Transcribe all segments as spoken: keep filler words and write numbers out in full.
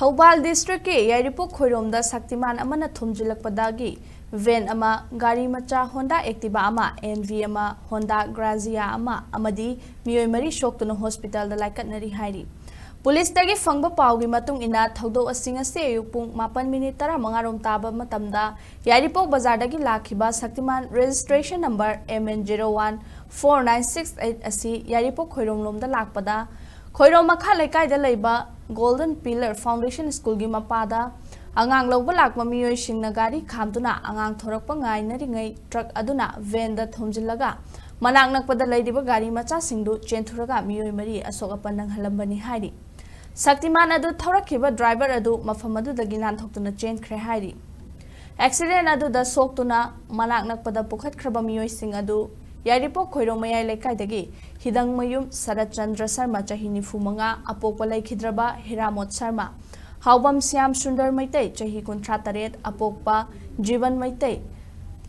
ꯊꯧꯕꯥꯜ ꯗꯤꯁꯇ꯭ꯔꯤꯛꯀꯤ ꯌꯥꯏꯔꯤꯄꯣꯛ ꯈꯣꯏꯔꯣꯝꯗ ꯁꯛꯇꯤꯃꯥꯟ ꯑꯃꯅ ꯊꯣꯝꯖꯤꯜꯂꯛꯄꯗꯒꯤ ꯚꯦꯟ ꯑꯃ, ꯒꯥꯔꯤ ꯃꯆꯥ ꯍꯣꯟꯗꯥ ꯑꯦꯛꯇꯤꯚꯥ ꯑꯃ, ꯑꯦꯟ ꯚꯤ ꯑꯃ, ꯍꯣꯟꯗꯥ ꯒ꯭ꯔꯥꯖꯤꯌꯥ ꯑꯃ ꯑꯃꯗꯤ ꯃꯤꯑꯣꯏ ꯃꯔꯤ ꯁꯣꯛꯇꯨꯅ ꯍꯣꯁꯄꯤꯇꯥꯜꯗ ꯂꯥꯏꯀꯠꯅꯔꯤ ꯍꯥꯏꯔꯤ꯫ ꯄꯨꯂꯤꯁꯇꯒꯤ ꯐꯪꯕ ꯄꯥꯎꯒꯤ ꯃꯇꯨꯡ ꯏꯟꯅ, ꯊꯧꯗꯣꯛ ꯑꯁꯤ ꯉꯁꯤ ꯑꯌꯨꯛ ꯄꯨꯡ ꯃꯥꯄꯟ ꯃꯤꯅꯤꯠ ꯇꯔꯥꯃꯉꯥ ꯔꯣꯝ ꯇꯥꯕ ꯃꯇꯝꯗ ꯌꯥꯏꯔꯤꯄꯣꯛ ꯕꯖꯥꯔꯗꯒꯤ ꯂꯥꯛꯈꯤꯕ Shaktiman registration number M N zero one four nine six eight ꯑꯁꯤ ꯌꯥꯏꯔꯤꯄꯣꯛ ꯈꯣꯏꯔꯣꯝꯂꯣꯝꯗ ꯂꯥꯛꯄꯗ, ꯈꯣꯏꯔꯣꯝ ꯃꯈꯥ ꯂꯩꯀꯥꯏꯗ ꯂꯩꯕ ꯒꯣꯜꯗꯟ ꯄꯤꯂꯔ ꯐꯥꯎꯟꯗꯦꯁꯟ ꯁ꯭ꯀꯨꯜꯒꯤ ꯃꯄꯥꯗ ꯑꯉꯥꯡ ꯂꯧꯕ ꯂꯥꯛꯄ ꯃꯤꯑꯣꯏꯁꯤꯡꯅ ꯒꯥꯔꯤ ꯈꯥꯝꯗꯨꯅ ꯑꯉꯥꯡ ꯊꯣꯔꯛꯄ ꯉꯥꯏꯅꯔꯤꯉꯩ, ꯇ꯭ꯔꯛ ꯑꯗꯨꯅ ꯚꯦꯟꯗ ꯊꯣꯝꯖꯤꯜꯂꯒ ꯃꯅꯥꯛ ꯅꯛꯄꯗ ꯂꯩꯔꯤꯕ ꯒꯥꯔꯤ ꯃꯆꯥꯁꯤꯡꯗꯨ ꯆꯦꯟꯊꯨꯔꯒ ꯃꯤꯑꯣꯏ ꯃꯔꯤ ꯑꯁꯣꯛ ꯑꯄꯟ ꯅꯪꯍꯜꯂꯝꯕꯅꯤ ꯍꯥꯏꯔꯤ꯫ ꯁꯛꯇꯤꯃꯥꯟ ꯑꯗꯨ ꯊꯧꯔꯛꯈꯤꯕ ꯗ꯭ꯔꯥꯏꯚꯔ ꯑꯗꯨ ꯃꯐꯝ ꯑꯗꯨꯗꯒꯤ ꯅꯥꯟꯊꯣꯛꯇꯨꯅ ꯆꯦꯟꯈ꯭ꯔꯦ ꯍꯥꯏꯔꯤ꯫ ꯑꯦꯛꯁꯤꯗꯦꯟ ꯑꯗꯨꯗ ꯁꯣꯛꯇꯨꯅ ꯃꯅꯥꯛ ꯅꯛꯄꯗ ꯄꯨꯈꯠꯈ꯭ꯔꯕ ꯃꯤꯑꯣꯏꯁꯤꯡ ꯑꯗꯨ ꯌꯥꯏꯔꯤꯄꯣꯛ ꯈꯣꯏꯔꯣꯝ ꯃꯌꯥꯏ ꯂꯩꯀꯥꯏꯗꯒꯤ ꯍꯤꯗꯪꯃꯌꯨꯝ ꯁꯔꯠ ꯆꯟꯗ꯭ꯔ ꯁꯔꯃ, ꯆꯍꯤ ꯅꯤꯐꯨ ꯃꯉꯥ, ꯑꯄꯣꯛꯄ ꯂꯩꯈꯤꯗ꯭ꯔꯕ ꯍꯤꯔꯥꯃꯣꯠ ꯁꯔꯃ, ꯍꯥꯎꯕꯝ ꯁ꯭ꯌꯥꯝ ꯁꯨꯟꯗꯔ ꯃꯩꯇꯩ, ꯆꯍꯤ ꯀꯨꯟꯊ꯭ꯔꯥ ꯇꯔꯦꯠ, ꯑꯄꯣꯛꯄ ꯖꯤꯕꯟ ꯃꯩꯇꯩ,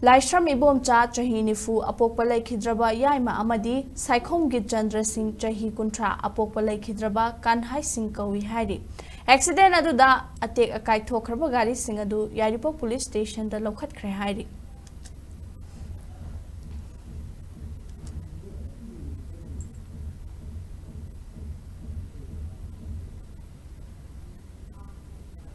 ꯂꯥꯏꯁ꯭ꯔꯝ ꯏꯕꯣꯝꯆꯥ, ꯆꯍꯤ ꯅꯤꯐꯨ, ꯑꯄꯣꯛꯄ ꯂꯩꯈꯤꯗ꯭ꯔꯕ ꯌꯥꯏꯃ ꯑꯃꯗꯤ ꯁꯥꯏꯈꯣꯝꯒꯤ ꯆꯟꯗ꯭ꯔ ꯁꯤꯡ, ꯆꯍꯤ ꯀꯨꯟꯊ꯭ꯔꯥ, ꯑꯄꯣꯛꯄ ꯂꯩꯈꯤꯗ꯭ꯔꯕ ꯀꯥꯟꯍꯥꯏ ꯁꯤꯡ ꯀꯧꯏ ꯍꯥꯏꯔꯤ꯫ ꯑꯦꯛꯁꯤꯗꯦꯟ ꯑꯗꯨꯗ ꯑꯇꯦꯛ ꯑꯀꯥꯏ ꯊꯣꯛꯈ꯭ꯔꯕ ꯒꯥꯔꯤꯁꯤꯡ ꯑꯗꯨ ꯌꯥꯏꯔꯤꯄꯣꯛ ꯄꯨꯂꯤꯁ ꯁ꯭ꯇꯦꯁꯟꯗ ꯂꯧꯈꯠꯈ꯭ꯔꯦ ꯍꯥꯏꯔꯤ꯫